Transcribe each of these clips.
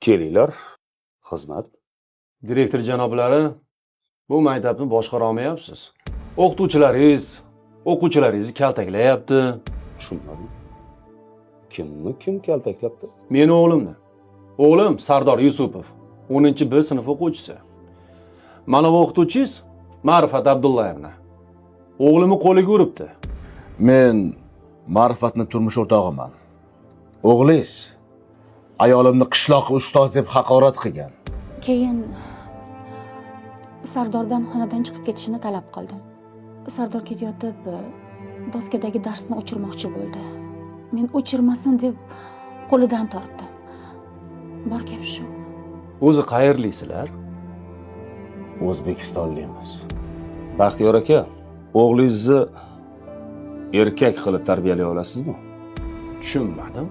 Kelinglar, xizmat. Direktor janoblari, bu maktabni boshqara olmayapsiz. O'qituvchilaringiz o'quvchilaringizni kaltaklayapti. Tushunmadim. Kimni kim kaltaklabdi? Meni o'g'limni. O'g'lim Sardor Yusupov, 10 B sinf o'quvchisi. Mana bu o'qituvchingiz Ma'rifat Abdullayevna. O'g'limni qo'liga uribdi. Men Ma'rifatni turmush o'rtog'iman. O'g'lingiz ayolimni qishloq ustoz deb haqorat qilgan. Keyin Sardordan xonadan chiqib ketishini talab qildim. Sardor ketayotib doskadagi darsni o'chirmoqchi bo'ldi. Men o'chirmasin deb qo'lidan tortdim. Bor gap shu. O'zi qayerlisizlar? O'zbekistonlikmiz. Baxtiyor aka, o'g'lingizni erkak qilib tarbiyalay olasizmi? Tushunmadim.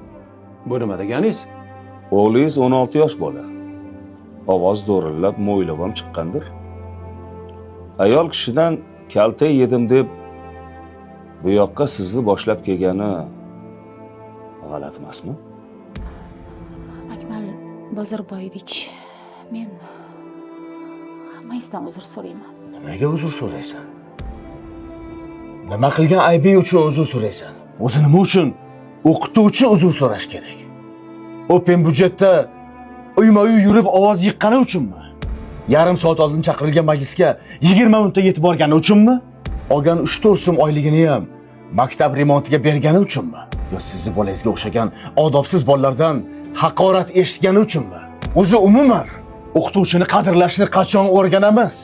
Bu nima deganingiz? O'g'lingiz 16 yosh bola. Ovoz do'rillab mo'ylab ham chiqqandir. Ayol kishidan kaltak yedim deb bu yoqqa sizni boshlab kelgani g'alati emasmi? Akmal Bozorboyevich, men hammangizdan uzr so'rayman. Nimaga uzr so'raysan? Nima qilgan aybing uchun uzr so'raysan? O'zi nima uchun o'qituvchi uzr so'rash kerak? Open budjetda uyma-uy yurib ovoz yiqqani uchunmi? Yarim soat oldin chaqirilgan majlisga 20 minutda yetib borgani uchunmi? Olgan 3-4 so'm oyligini ham maktab remontiga bergani uchunmi? Yo sizni bolangizga o'xshagan odobsiz bolalardan haqorat eshitgani uchunmi? O'zi umuman o'qituvchini qadrlashni qachon o'rganamiz?